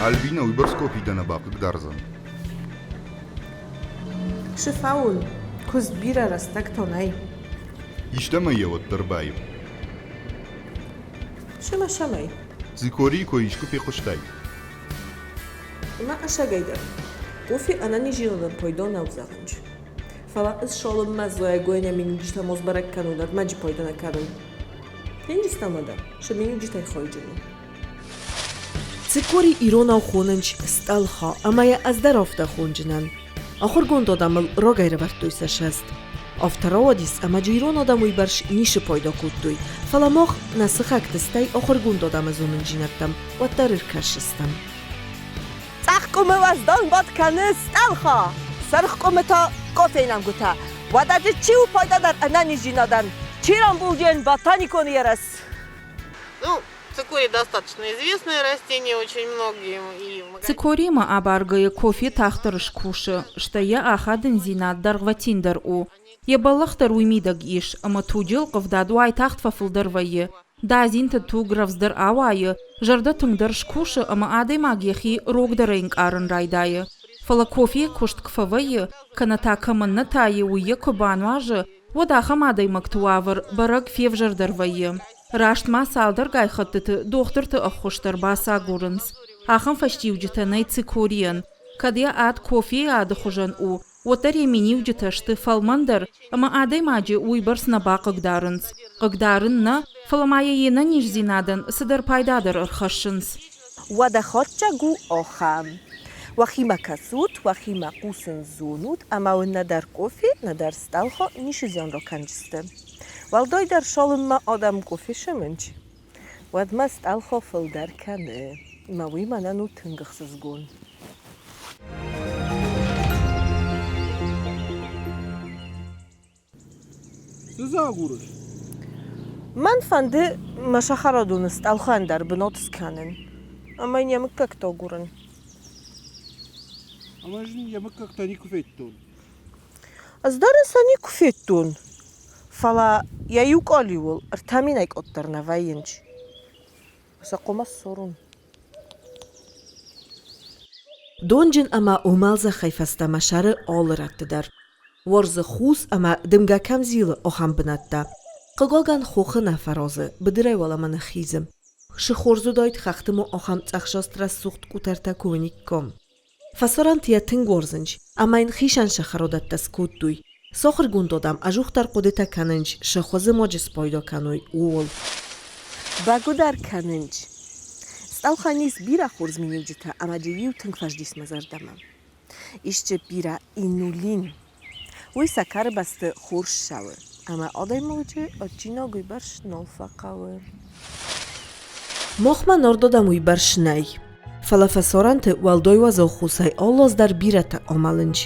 Альбинӕ уыйбӕрц къопи дӕ нӕ бахъыгдардзӕн? Цы фауын, куыдз бирӕ рӕстӕг то нӕй. Истӕмӕй йӕ уӕддӕр баив. Цымӕ цӕмӕй? Цикорийы кой искуы фехъуыстай? Ӕмӕ ӕцӕгӕйдӕр, къофи ӕнӕниззийнадӕн пайда нӕу зӕгъынч. Фӕлӕ ӕз цалынмӕ зайӕгойнӕ миниуджытӕ мосбӕрӕг кӕнун, ӕрмӕджы пайда нӕ кӕнун. Фенджызтӕмӕ дӕр сӕ миниуджытӕй хайджын у. Цикори иронау хонынч стъӕлхо ӕмӕ йӕ ӕз дӕр афтӕ хонджынӕн. Ахуыргонд адӕмыл рагӕй рӕвӕрдтой сӕ сӕст. Афтӕ рауадис, ӕмӕ джы ирон адӕм уыйбӕрц ницы пайда кодтой, фӕлӕ мах нӕ сыхӕгты стӕй ахуыргонд адӕмы зонындзинӕдтӕм уӕддӕр ӕркӕсдзыстӕм. Цъӕх къуымы уӕздан бадт кӕны стъӕлхо, сырх къуымы та кофейы нӕмгуытӕ. Уӕдӕ дзы чи у пайдадӕр ӕнӕниздзинадӕн, чи рамбулдзӕн ботаникон ерыс? Ну, цикорий достаточно известное растение очень многим. И Цикориимӕ абаргӕйӕ кофе тагъддӕр скусы, стӕй йӕ ахадындзинад дӕргъвӕтиндӕр у. Йӕ бӕллӕх дӕр уый мидӕг ис, ӕмӕ туджы ӕлхъывдад уайтагъд фӕфылдӕр вӕййы, дадзинты туг рӕвдздӕр ауайы, зӕрдӕ тынгдӕр скусы ӕмӕ адӕймаг йӕхи рогдӕрӕй ӕнкъарын райдайы. Фӕлӕ кофейы куыст куы фӕвӕййы, кӕнӕ та кӕмӕн нӕ тайы, уый йӕ куы бануазы, уӕд ахӕм адӕймӕгты уавӕр бӕрӕг февзӕрдӕр вӕййы. Раст ма цалдӕргай хӕттыты дохтырты ӕххуыс дӕр бацагурынц. Ахӕм фӕстиуджытӕ нӕй цикорийӕн. Кӕд йӕ ад кофейы ады хуызӕн у, уӕддӕр йӕ миниуджытӕ сты фӕлмӕндӕр ӕмӕ адӕймаджы уыйбӕрц нӕ бахъыгдарынц. Хъыгдарын нӕ, фӕлӕ ма йӕ йе нӕниздзинадӕн цыдӕр пайда дӕр ӕрхӕссынц. Уӕдӕ хатдзӕг у ахӕм. Уӕхимӕ кӕсут, уӕхимӕ хъусын зонут ӕмӕ уын нӕдӕр кофе, нӕдӕр стъӕлхо ницы зиан ракӕндзысты. Уӕлдайдӕр цалынмӕ адӕм кофе сымынч, уӕдмӕ стъӕлхо фылдӕр кӕны, ӕмӕ уый мӕнӕн у тынг ӕхсызгон. Цы дзы агурыс? Мӕн фӕнды мӕ сахарадоны стъӕлхӕн дӕр бынат скӕнын ӕмӕ йын йӕ мыггӕгтӕ агурын. Ӕмӕ ӕз ын йӕ мыггӕгтӕ никуы федтон. Ӕз дӕр ын сӕ никуы федтон, фӕлӕ йӕ иу къалиуыл ӕртӕ минӕй къаддӕр нӕ вӕййынц. Сӕ хъуамӕ ссурон. Донджын ӕмӕ уымӕл зӕххӕй фӕстӕмӕ сӕры алы рӕтты дӕр. Уарзы хус ӕмӕ дымгӕ кӕм зилы, ахӕм бынӕттӕ. Хъыгагӕн, хохы нӕ фӕразы, быдырӕй уӕлӕмӕ ныххизы. Цы хорз уыдаид хӕхты ма ахӕм цъӕхсаст рӕсугъд къутӕртӕ куы уыниккам. Фӕсарӕнты йӕ тынг уарзынц ӕмӕ йын хицӕн сахародӕттӕ скодтой. Сахуыргонд адӕм ӕдзухдӕр хъуыдытӕ кӕнынц, сӕ хуызы маджы спайда кӕной, ууыл. Бӕгуыдӕр кӕнынц. Стъӕлхӕн ис бирӕ хорз миниуджытӕ ӕмӕ дзы иу тынг фӕздис мӕ зӕрдӕмӕ. Исчи бирӕ инулин. Уый сӕкӕры бӕсты хорз ссӕуы, ӕмӕ адӕймаджы адджинаг уыйбӕрц нал фӕхъӕуы. Махмӕ нордодӕм уыйбӕрц нӕй. Фӕлӕ фӕсарӕнты уӕлдай уазал хосӕй алы аз дӕр бирӕтӕ амӕлынц.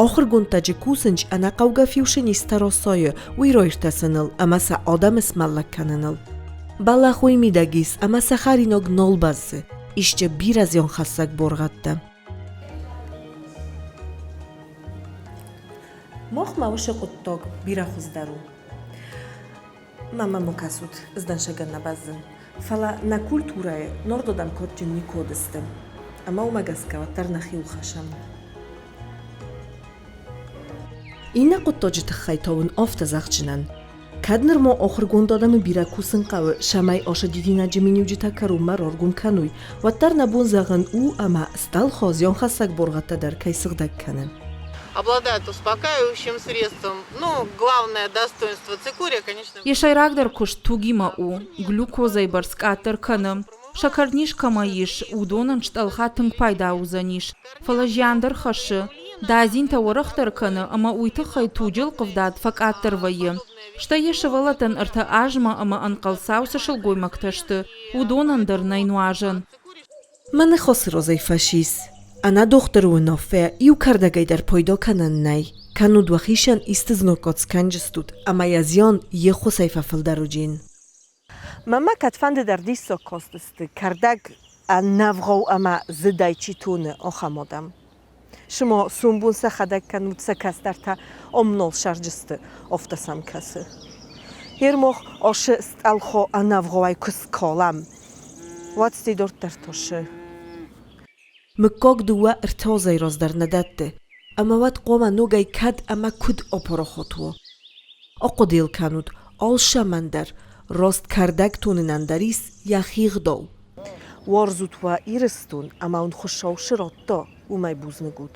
Ахуыргондтӕ джы кусынц ӕнӕхъӕугӕ фиусы низтӕ расайы, уый раиртасыныл ӕмӕ сӕ адӕмы смӕллӕг кӕныныл. Бӕллӕх уый мидӕг ис, ӕмӕ сӕ хӕринаг нал бӕззы, исчи бирӕ зианхӕссӕг буаргъӕдтӕ. Махмӕ уыцы хъуыддаг бирӕ хуыздӕр у. Ма мӕм кӕсут, ӕз дӕнцӕгӕн нӕ бӕззын, фӕлӕ нӕ культурӕйы нордодӕм кодджын никуы уыдысты, ӕмӕ уымӕ гӕсгӕ уӕддӕр нӕхиуыл хӕссӕм. Иннӕ хъуыддаджы тыххӕй та уын афтӕ зӕгъдзынӕн. Кӕд нырма ахуыргонд адӕмы бирӕ кусын хъӕуы, цӕмӕй ацы дидинӕджы миниуджытӕ кӕронмӕ раргом кӕной, уӕддӕр нӕ бон зӕгъын у, ӕмӕ стӕлхо зианхӕссӕг буаргъӕдтӕ дӕр кӕй сыгъдӕг кӕны. Обладает успокаивающим средством. Ну, главное достоинство цикория, конечно... Йӕ сӕйрагдӕр куыст тугимӕ у, глюкозӕйы бӕрц къаддӕр кӕны. Сӕкӕрниз кӕмӕ ис, уыдонӕн стъӕлхӕ тынг пайда уыдзӕнис, фӕлӕ зиан дӕр хӕссы. Дадзинтӕ уӕрӕхдӕр кӕны ӕмӕ уый тыххӕй туджы ӕлхъывдад фӕкъаддӕр вӕййы. Стӕй йӕ сывӕллӕттӕн ӕртӕ азмӕ ӕмӕ ӕнхъӕлцау цы сылгоймӕгтӕ сты, уыдонӕн дӕр нӕй нуазӕн. Мӕ ныхасы разӕй фӕсис. Ӕнӕ дохтыры уынаффӕ иу кӕрдӕгӕй дӕр пайда кӕнӕн нӕй. Кӕннод уӕхицӕн исты знаггад скӕнджыстут ӕмӕ йӕ зиан йе ххуысӕй фӕфылдӕр уыджен. Мӕнмӕ кӕдфӕнды дӕр диссаг кастысты, кӕрдӕг ӕнӕвгъау ӕмӕ зыдӕй чи тоны, ахӕм адӕм. Цыма сомбон сӕхӕдӕг кӕнут сӕ кӕстӕртӕ ам нал сӕрджысты, афтӕ сӕм кӕсы. Ермох ашы стъӕлхо ӕнӕвгъауӕй куы скалӕм, уӕд стӕй дарддӕр тасы. Мыггаг дыууӕ ӕртӕ азӕй раздӕр нӕ дӕтты, ӕмӕ уӕд хъуамӕ ногӕй кӕд ӕмӕ куыд апарахат уа? Ахъуыды йыл кӕнут, алцӕмӕн дӕр, раст кӕрдӕг тонынӕн дӕр ис йӕхи гъдау. Уарзут уӕ Ирыстон ӕмӕ уын Хуыцау цы радта, уымӕй бузныг ут.